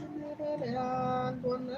Mbele yangu na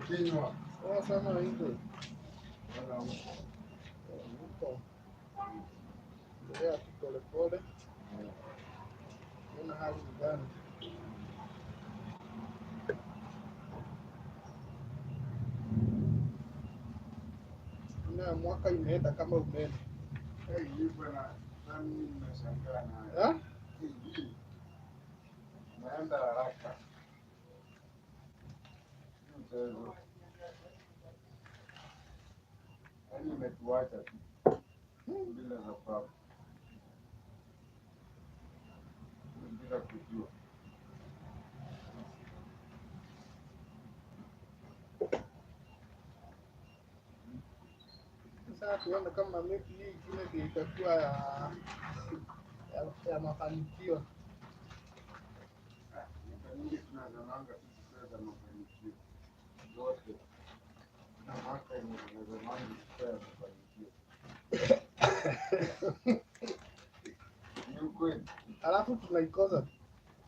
Kinywa. Poa sana hivyo. Huko. Endelea tu polepole. Ona hali ni gani. Na mwaka imeenda kama umeme. Hey, hii bwana, na mimi nimeshangaa nayo. Eh? Hii. Naenda haraka. Mchezo. Yaani imetuacha tu bila sababu. Bila kujua. Sasa tuone kama maybe hii ingine ndio itakuwa ya mafanikio. Ah, miaka mingi tunazamanga tu tukiwa za mafanikio. Zote. Na mwaka yenye tunazamanga tukiwa ya mafanikio. Ni ukweli. Alafu tunaikosa.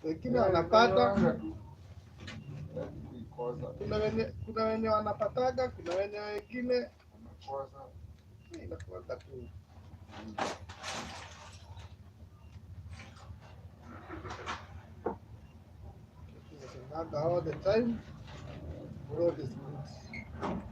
Wengine wanapata, Tunazamanga tu. Yaani kuikosa. kuna wenye wanapataga, kuna wenye wengine Wanakosa. inakuwaga tu. Naga all the time. God is good.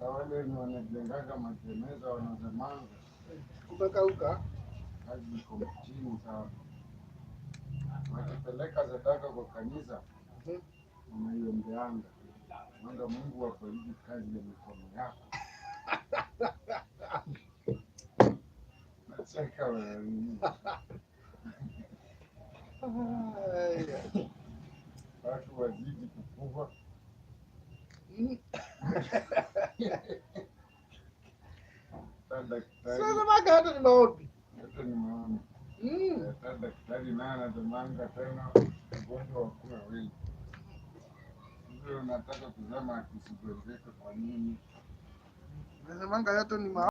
Na wale wenye wanajengaga majeneza wanasemanga Kumekauka. kazi iko chini sana. Wakipeleka sadaka kwa kanisa wanaiombeanga, naomba Mungu abariki kazi ya mikono yako. Nacheka wewe. Haya. Watu wazidi kukufa. Hata daktari Sasa maka hata ni maombi. hata nimeona hata daktari naye anasemanga tena ugonjwa wakuwa wengi. Hivyo unataka kusema ati usigonjeke kwa nini? Nasemanga yote ni maombi.